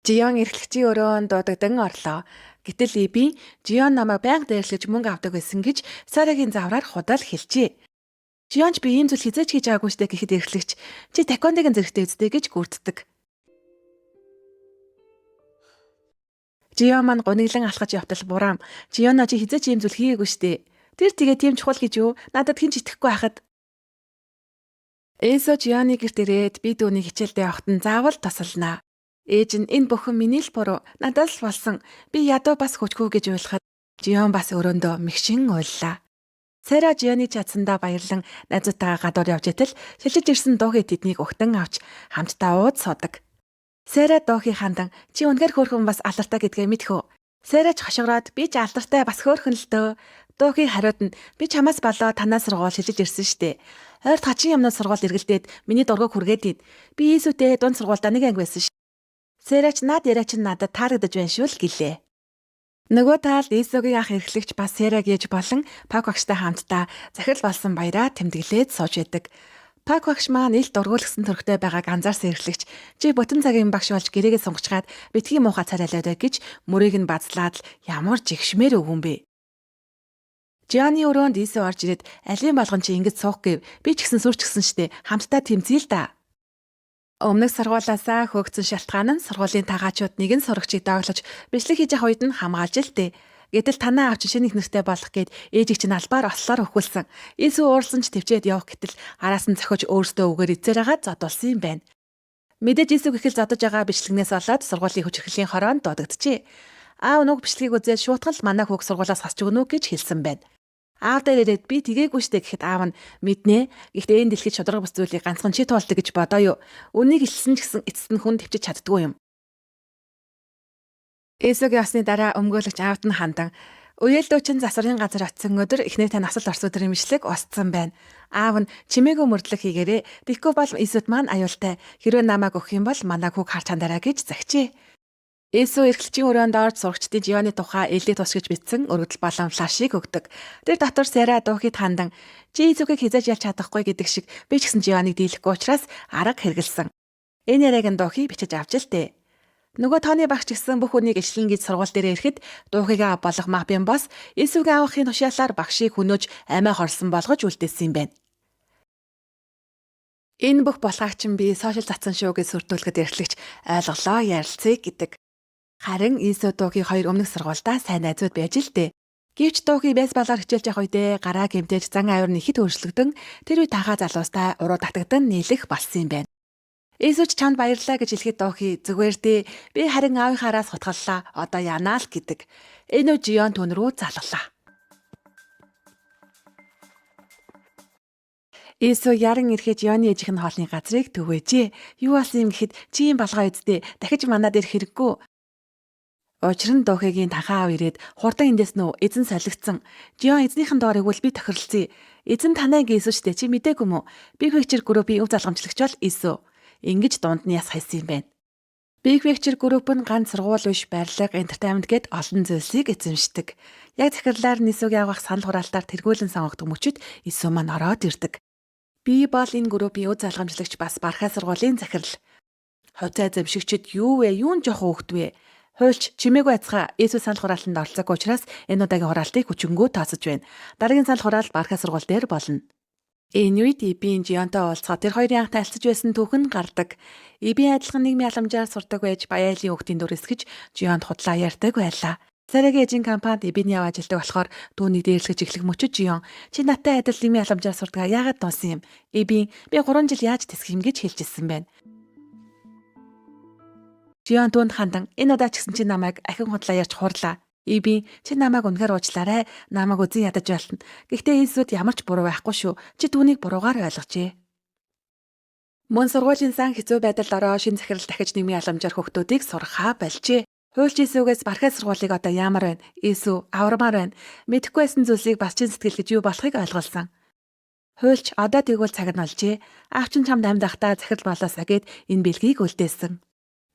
Жион эрхлэгчийн өрөөнд дуудагдан орлоо. Гэтэл Эби Жион намайг байнга дээрлэж мөнгө авдаг байсан гэж Сарагийн завраар худал хэлжээ. Жион ч би ийм зүйл хизээч хийж байгаагүй штэ гэхэд эрхлэгч чи такондыг зэрэгтэй үсттэй гэж гүрддэг. Жион маань гуниглан алхаж явтал бураам Жионо чи хизээч ийм зүйл хийгээгүй штэ. Тэр тэгээ тийм чухал гэж юу? Надад хэн ч итгэхгүй байхад. Эсо Жионы гэрт ирээд би дүүний хичээлдээ явахад нь заавал тусалнаа. Ээж нь энэ бүхэн миний л буруу. Надаас л болсон. Би ядуу бас хүчгүй гэж уйлахад Жион бас өрөөндөө мэгшин уйллаа. Сара Жионы чадсандаа баярлан найзуудтайгаа гадуур явж итэл шилжиж ирсэн дуухи тэднийг өгтөн авч хамтдаа ууд суудаг. Сара дуухи хандан чи үнэхээр хөөрхөн бас алдартай гэдгээ мэдэх үү? Сара ч хошигроод би ч алдартай бас хөөрхөн л дөө. Дуухи хариуд нь би чамаас болоо танаас сургуул шилжиж ирсэн штэ. Ойрт хачин юмнаас сургууль эргэлдээд миний дургуг хүргээд ид. Би Иесүтэй дунд сургуульдаа нэг анги байсан ш. Сэрач наад яриа чинь надад таалагдаж байна шүү л гэлээ. Нөгөө талд Иесүгийн ах эрхлэгч бас Сераг ээж болон Пак багштай хамтдаа захирал болсон баяраа тэмдэглээд сууж байдаг. Пак багш маань ил дургуулгсан төрхтэй байгааг анзаарсан эрхлэгч чи бүтэн цагийн багш болж гэрээгээ сунгачгаад битгий муухай царайлаарай гэж мөрийг нь базлаад л ямар жигшмээр өгөн бэ. Жионы өрөөнд Иесү орж ирээд алийн болгон чи ингэж суух гэв. Би ч гэсэн сүрч гисэн штэ. Хамтдаа тэмцэе л да. Өмнөх сургуулаасаа хөөгцөн шалтгаан нь сургуулийн тагаачууд нэгэн сурагчийг дооглож бичлэг хийж явах үед нь хамгаалж л дээ. Гэтэл танаа авч шинэ их нэртэй болох гээд ээжийг чинь албаар ослоор өхүүлсэн. Иесү уурсан ч төвчээд явах гэтэл араас нь зохиж өөртөө үгээр эзээр хагаад зодулсан юм байна. Мэдээж Иесүг их л зодож байгаа бичлэгнээс болоод сургуулийн хүчирхэлийн хороонд дуудагджээ. Аав нүг бичлэгийг үзээд шуутгал манай хүүг сургуулиас хасч өгнө үү гэж хэлсэн байна. Аав дээр ирээд би тгээгүй штэ гэхэд аав нь мэднэ. Гэхдээ энэ дэлхийд шударга бус зүйлийг ганцхан чи туулдаг гэж бодоо юу. Үнийг хэлсэн ч гэсэн эцэст нь хүн төвчж чаддгүй юм. Есүгийн осны дараа өмгөөлөгч аавд нь хандан Үеэл дүүчин засварын газар очисон өдөр эхнэр тань асал орс өдрийн мэшлэг устсан байна. Аав нь чимээгүй мөрдлөг хийгээрэй. Тэгэхгүй бол Есүд маань аюултай. Хэрвээ намайг өгөх юм бол манай хүүг харж хандараа гэж загчээ. Есү эрхлэгчийн өрөөнд орж сурагчдын Жионы тухай элэг тус гэж бичсэн өргөдөл болон флашийг өгдөг. Тэр дотор Сара дуухид хандан чи Есүгийг хизээж ялж чадахгүй гэдэг шиг би ч гэсэн Жионыг дийлэхгүй учраас арга хэрэгэлсэн. Энэ яриаг нь дуухи бичиж авч л дээ. Нөгөө тооны багш гэсэн бүх үнийг ишлэн гэж сургууль дээр ирэхэд дуухигаа болох мапын бос Есүгийн авахын тушаалаар багшийг хөнөөж амиа хорсон болгож үлдээсэн юм байна. Энэ бүх булгаач нь би сошиал татсан шүү гэж сүрдүүлэхэд эрхлэгч ойлголоо ярилцъя гэдэг. Харин Есү дуугийн хоёр өмнөх сургуульдаа сайн найзууд байж л дээ. Гэвч дуугийн бейсболоор хичээлж явах үедээ гараа гэмтээж зан авир нь ихэд өөрчлөгдөн тэр үе тахаа залуустай уруу татагдан нийлэх болсон юм байна. Есүс чамд баярлалаа гэж хэлэхэд дуухи зүгээр дээ. Би харин аавынхаараас хутгаллаа. Одоо янаа л гэдэг. Энэ үе Жион түн рүү залглаа. Есү яран ирэхэд Жионы ээжийнх нь хоолны газрыг түгээжээ. Юу болсон юм гэхэд чи юм балгаа үсттэй дахиж манад ирэх хэрэггүй. Учир нь Дохигийн тахаа аав ирээд хурдан эндээс нүү эзэн солигдсон. Жион эзнийхэн доор игвэл би тохиролцъё. Эзэн танай Иесус штэ чи мдээгүй юм уу? Big Picture Group-ийн өв залгамжлагч бол Иесү. Ингэж дунд нь яс хайсан юм байна. Big Picture Group нь ганц сургууль биш барилга, entertainment гэд олон зүйлсийг эзэмшдэг. Яг захирлаар Нисүгийн авах санал хураалтаар тэргүүлэн сонгогдох мөчид Иесү маань ороод ирдэг. Би бол энэ группийн өв залгамжлагч бас Бархай сургуулийн захирал. Хувьцаа эзэмшигчид юу вэ? Юун жоох хөөхд вэ? Хуульч чимээгүй айцгаа Есүс санал хураалтанд оролцоогүй учраас энэ удаагийн хураалтыг хүчингү тооцож байна. Дараагийн санал хураалт Бархай сургууль дээр болно. Энэ үед Ибийн Жионтой уулзахад тэр хоёрын анх танилцж байсан түүх нь гардаг. Ибийн адилхан нийгмийн халамжаар сурдаг байж Баялын хүүхдийн дүр эсгэж Жионд худлаа ярьдаг байлаа. Сарагийн эжийн компанид Ибиний яв ажилдаг болохоор түүнийг дээрлэж эхлэх мөчөд Жион чи надтай адил нийгмийн халамжаар сурдаг яагаад дунсан юм? Ибийн би 3 жил яаж тэсэх юм гэж хэлжсэн байна. Жион түүнд хандан энэ удаа ч гэсэн чи намайг ахин худлаа ярьж хурлаа. Иби чи намайг үнэхээр уучлаарай. Намайг үзэн ядаж болно. Гэхдээ Иесүүд ямар ч буруу байхгүй шүү. Чи түүнийг буруугаар ойлгожээ. Мөн сургуулийн сан хэцүү байдалд ороо шин захирал дахиж нийгмийн халамжаар хүүхдүүдийг сургахаа болжээ. Хуульч Иесүгээс Бархай сургуулийг одоо яамар байна? Иесү авармаар байна. Мэдэхгүй байсан зүйлсийг бас чин сэтгэл гэж юу болохыг ойлголсон. Хуульч одоо тэгвэл цаг нь болжээ. Аав чинь чамд амьд байхдаа захирал болоосаа гэд энэ бэлгийг үлдээсэн.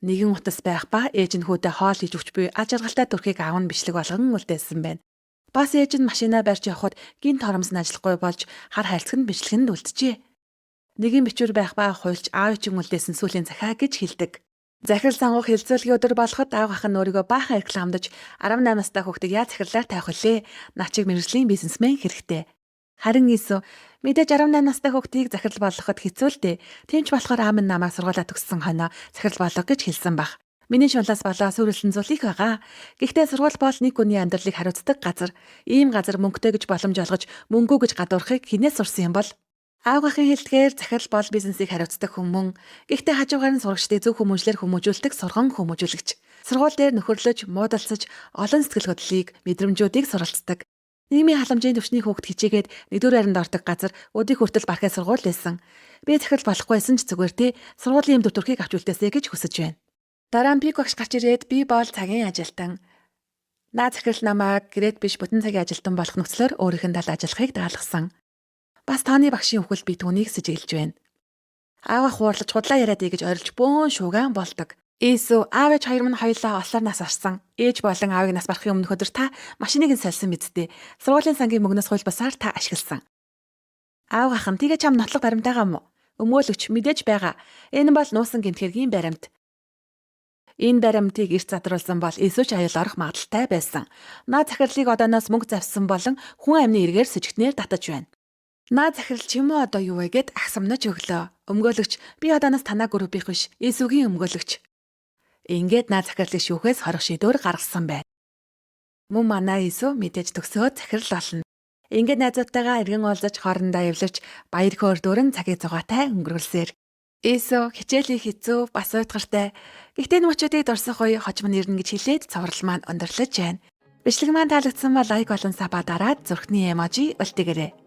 Нэгэн утас байх ба ээж нь хүүдээ хоол хийж өгч буй аж аргалтай төрхийг аав нь бичлэг болгон үлдээсэн байна. Бас ээж нь машинаа барьж явхад гинт хоромс нь ажиллахгүй болж хар хайрцаг нь бичлэгэнд үлджээ. Нэгэн бичвэр байх ба хуульч аав чинь үлдээсэн сүүлийн захиа гэж хэлдэг. Захирал сонгох хэлцүүлгийн өдөр болоход аав ах нь өөрийгөө баахан рекламдаж 18 настай хүүхдийг яаж захирлаар тавих вүлээ? Наа чиг мэргэжлийн бизнесмен хэрэгтэй. Харин Иесү мэдээж 18 настай хүүхдийг захирал болгоход хэцүү л дээ. Тийм ч болохоор аав минь намайг сургуулаа төгссөн хойноо захирал болго гэж хэлсэн баг. Миний шунлаас болоо сүрэлсэн зүйл их байгаа. Гэхдээ сургууль бол нэг хүний амьдралыг хариуцдаг газар. Ийм газар мөнгөтэй гэж боломж олгож мөнгөө гэж гадуурхахыг хинээс сурсан юм бол? Аав ахын хэлдгээр захирал бол бизнесийг хариуцдаг хүн мөн. Гэхдээ хажуугаар нь сурагчдыг зөв хүмүүжлэр хүмүүжүүлдэг сурган хүмүүжүүлэгч. Сургууль дээр нөхөрлөж, муудалцаж, олон сэтгэл хөдлөлийг, мэдрэмжүүдийг суралцдаг. Нийгмийн халамжийн түвшний хүүхд хичээгээд нэгдүгээр байранд ордог газар өдийг хүртэл Бархай сургууль байсан. Би захирал болохгүй байсан ч зүгээр те сургуулийн юм дүр төрхийг авч үлдээсэй гэж хүсэж байна. Дараа нь пик багш гарч ирээд би бол цагийн ажилтан. Наа захирал намайг гэрээт биш бүтэн цагийн ажилтан болох нөхцлөөр өөрийнх нь талд ажиллахыг даалгасан. Бас тооны багшийн үхэл би түүнийг сэжиглэж байна. Аава хуурлаж худлаа яриад ий гэж орилж бөөн шууган болдог. Ийсүү аав ээж хоёр минь хоёулаа олоор нас орсон. Ээж болон аавыг нас барахын өмнөх өдөр та машиныг нь сольсон биз дээ. Сургуулийн сангийн мөнгнөөс хууль бусаар та ашигласан. Аав ах нь тэгээ чам нотлох баримтаагаа мó? Өмгөөлөгч мэдээж байгаа. Энэ бол нуусан гэмт хэргийн баримт. Энэ баримтыг эрт задруулсан бол Иесус аюул орох магадлалтай байсан. Наа захирлыг одооноос мөнгө завсан болон хүн амны эргээр сэжигтнээр татаж байна. Наа захирал ч юм уу одоо юу вэ гэд агсамнаж өглөө. Өмгөөлөгч би одооноос танаа группийнх биш. Иесүгийн өмгөөлөгч. Ингээд наа захирлыг шүүхээс хорох шийдвэр гаргасан байна. Мөн манай Иесүү мэдээж төгсөөд захирал болно. Ингээд найзуудтайгаа эргэн уулзаж хоорондоо эвлэрч баяр хөөр дүүрэн цагийг зугаатай өнгөрүүлсээр. Иесүү хичээлийн хэцүү бас уйтгартай. Гэхдээ энэ мөчүүдийг дурсах үе хожим нь ирнэ гэж хэлээд цоврал маань өндөрлөж байна. Бичлэг маань таалагдсан ба like болон sub аа дараад зүрхний emoji үлдээгээрэй.